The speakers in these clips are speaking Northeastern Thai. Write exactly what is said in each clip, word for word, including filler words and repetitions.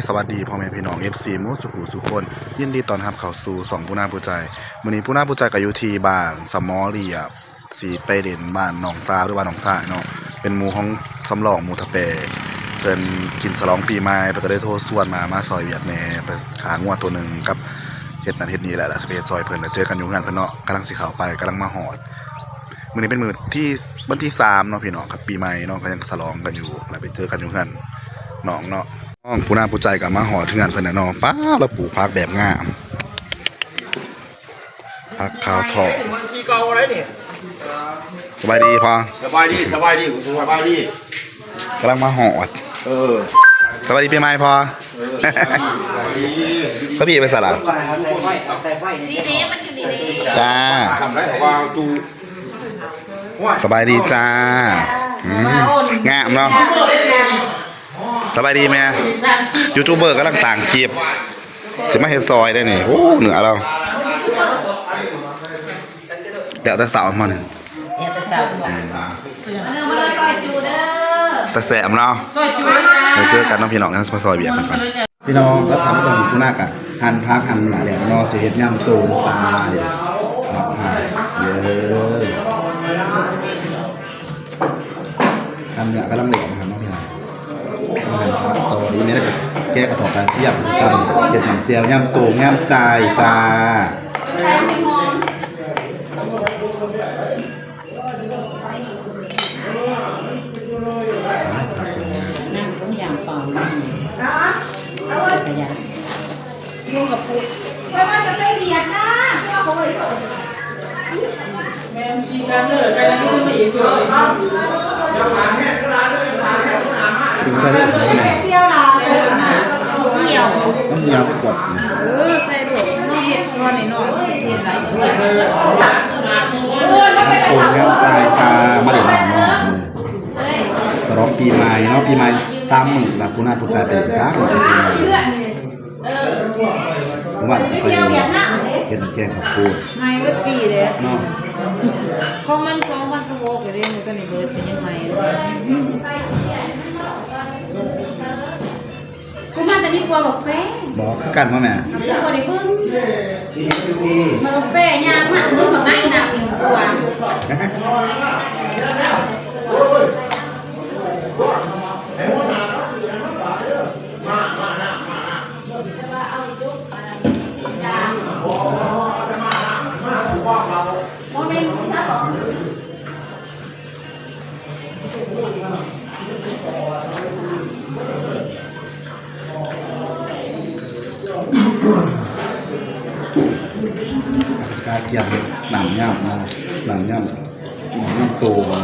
สวัสดีพ่อแม่พี่น้อง เอฟซี หมู่สู่ผู้สู่คน ยินดีต้อนรับเข้าสู่ช่องปูนาปูใจ มื้อนี้ปูนาปูใจก็อยู่ที่บ้านสะหมอเรียบ สิไปเล่นบ้านน้องสาวหรือบ้านน้องชายเนาะ เป็นหมู่ของสำรองหมู่ทะแป เพิ่นกินฉลองปีใหม่ เพิ่นก็เลยโทรชวนมา มาซอยเวียกแหน่ ไปฆ่างัวตัวหนึ่งกับเฮ็ดนั่นเฮ็ดนี่แหละ แล้วสิไปเฮ็ดซอยเพิ่น แล้วเจอกันอยู่เฮือนเพิ่นเนาะ กำลังสิเข้าไป กำลังมาฮอด มื้อนี้เป็นมื้อที่ วันที่สามเนาะพี่น้อง กับปีใหม่เนาะ ก็ยังฉลองกันอยู่ แล้วไปเจอกันอยู่เฮือนน้องเนาะ น้องปูนาปูใจก็มาฮอดเฮือนเพิ่นแล้วเนาะ ป๊าด แล้วปลูกผักแบบงาม ผักขาวทอด สบายดีพ่อ สบายดี สบายดี สบายดี กำลังมาฮอด เออ สบายดีปีใหม่พ่อ เออ สบายดี แล้วพี่ไปใส่ละ จ้า ทำได้เพราะว่าจู สบายดีจ้า อืม งามเนาะ สบายดีแม่ ยูทูบเบอร์กำลังสร้างคลิป สิมาเฮ็ดซอยได้นี่ โอ้ เหนือเรา แล้วแต่สาวมาหนึ่ง เดี๋ยวจะสาวก่อน มาเด้อ มาเด้อ ซอยจูเด้อ แต่แสบเนาะ ซอยจูเด้อ เดี๋ยวเจอกันเนาะพี่น้อง ยังมาซอยเวียกกันก่อน พี่น้องก็ทำตรงนี้กูน่ากะหั่นผักหั่นเนื้อแล้วเนาะ สิเฮ็ดยำตูนปลาเด้อ ครับ เด้อ หั่นเนื้อกำลังแดงนะครับเนาะพี่น้อง หั่นผักต่อดีไหมล่ะ แกะกระเทาะกระเทียม สิตำ เฮ็ดน้ำแจ่วยำตูนยำใจจ้า น้ำต้มยำเปล่านี่ ขยะ กินซะเด้อ เสี่ยวหลาย เหนียว มันเหนียวกด เออ ใส่โดด เฮาเฮ็ดก่อนหน่อยๆ เฮ็ดหลาย โอ้ย แล้วใจจ้า มาเล่นน้ำเนาะ มื้อนี้ฉลองปีใหม่เนาะ ปีใหม่สามมื้อ แล้วคุณน้าผู้ชายไปเล่นสามมื้อ วันไปเฮ็ดน้ำแกงข้าวโพด ใหม่เบิดปีเด้ เนาะ ของมันสองพันสิบหกเด้ มื้อนี้เบิดเป็นยังไงเลย กูมาแต่นี่กลัวบักแป้ง บอกคือกันว่าแม่ กูบ่ได้เบิ่ง มาบักแป้งย่างมา มึงบักไงน่ะ มึงกลัว กาเกียมน้ำยำนะ น้ำยำ น้ำโตมา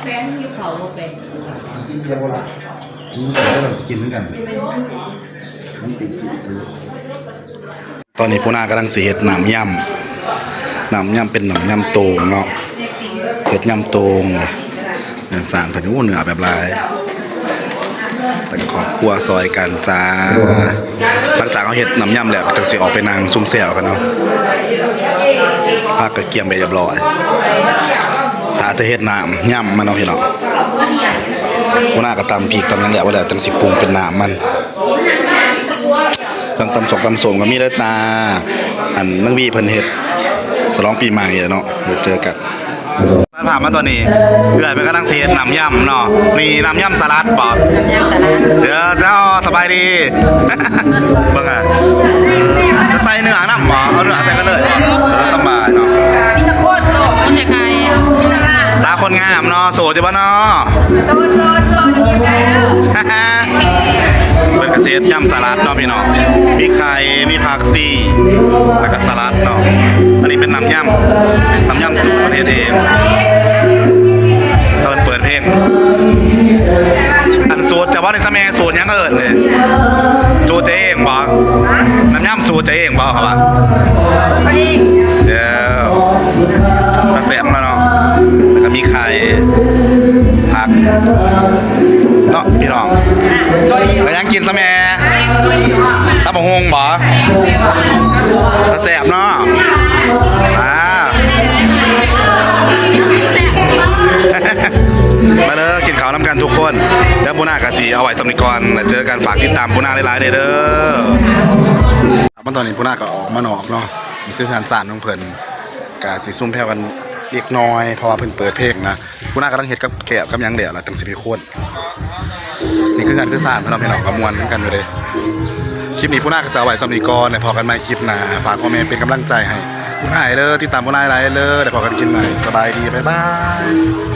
แป้งอยู่เขาบ่แป้ง กินเดียวละ อืม เดี๋ยวเรากินด้วยกัน มันติดสีซื้อ ตอนนี้ปูนากำลังสิเฮ็ดน้ำยำ น้ำยำเป็นน้ำยำโตงเนาะ เฮ็ดยำโตงเลย งานสร้างเพิ่น โอ้ เนื้อแบบหลาย แต่ครอบครัวซอยกันจ้า หลังจากเฮาเฮ็ดน้ำยำแล้ว จั่งสิออกไปนั่งซุ่มแซวกันเนาะ ผักก็เกียมไปเรียบร้อย ถ้าจะเฮ็ดน้ำยำมันเนาะพี่น้อง ปูนากะตำพริกตำหยังแล้ว แล้วจั่งสิปรุงเป็นน้ำมัน เครื่องตำสกตำส้มก็มีแล้วจ้า อันนางวีเพิ่นเฮ็ด ฉลองปีใหม่เนาะ เดี๋ยวเจอกัน มาถามมาตอนนี้ เอื้อยเพิ่นกำลังสิเฮ็ดน้ำยำเนาะ นี่น้ำยำสลัดบ่ น้ำยำสลัด เดี๋ยวเจ้าสบายดี เบิ่งอ่ะ จะใส่เนื้อนำบ่ เอาเนื้อใส่กันเลยบ่ สบายเนาะ กินตะโคตรโลก กินแต่ไข่ สาวคนงามเนาะ โสดอยู่บ่เนาะ โสด โสด โสด ยิ้มได้เด้อ เพิ่นกะสิเฮ็ดยำสลัดเนาะพี่น้อง มีไข่ มีผักชี แล้วก็สลัดเนาะ อันนี้เป็นน้ำยำ น้ำยำสูตรเพิ่นเฮ็ดเอง ถ้าเพิ่นเปิดเพลง อันสูตรจะว่าในสะแม่สูตรหยังเอิ้นนี่ สูตรเจ้าเองบ่ น้ำยำสูตรเจ้าเองบ่ เขาว่า เดี๋ยว ตาแสบมาเนาะ แล้วก็มีไข่ ผัก เนาะพี่น้อง ไปยังกินสะแม่ ตำบักหุ่งบ่ ตาแสบเนาะ อ่า หน้ากะสิเอาไว้สำนิกรแล้วเจอกัน ฝากติดตามปูนาหลายๆเด้อ มันตอนนี้ปูนาก็ออกมานอกเนาะ นี่คือเฮือนซ่านของเพิ่น กะสิซุ่มแผ่วกันเล็กน้อย เพราะว่าเพิ่นเปิดเพลงนะ ปูนากำลังเฮ็ดกับแกบกับหยังแล้วล่ะ จังสิไปโค่น นี่คือเฮือนคือซ่านเพิ่นเนาะ พี่น้องก็ม่วนคือกันอยู่เด้ คลิปนี้ปูนาก็สิเอาไว้สำนี้ก่อน แล้วพอกันใหม่คลิปหน้า ฝากพ่อแม่เป็นกำลังใจให้ปูนาเด้อ ติดตามปูนาหลายๆเด้อ แล้วพอกันคลิปหน้า สบายดี บ๊ายบาย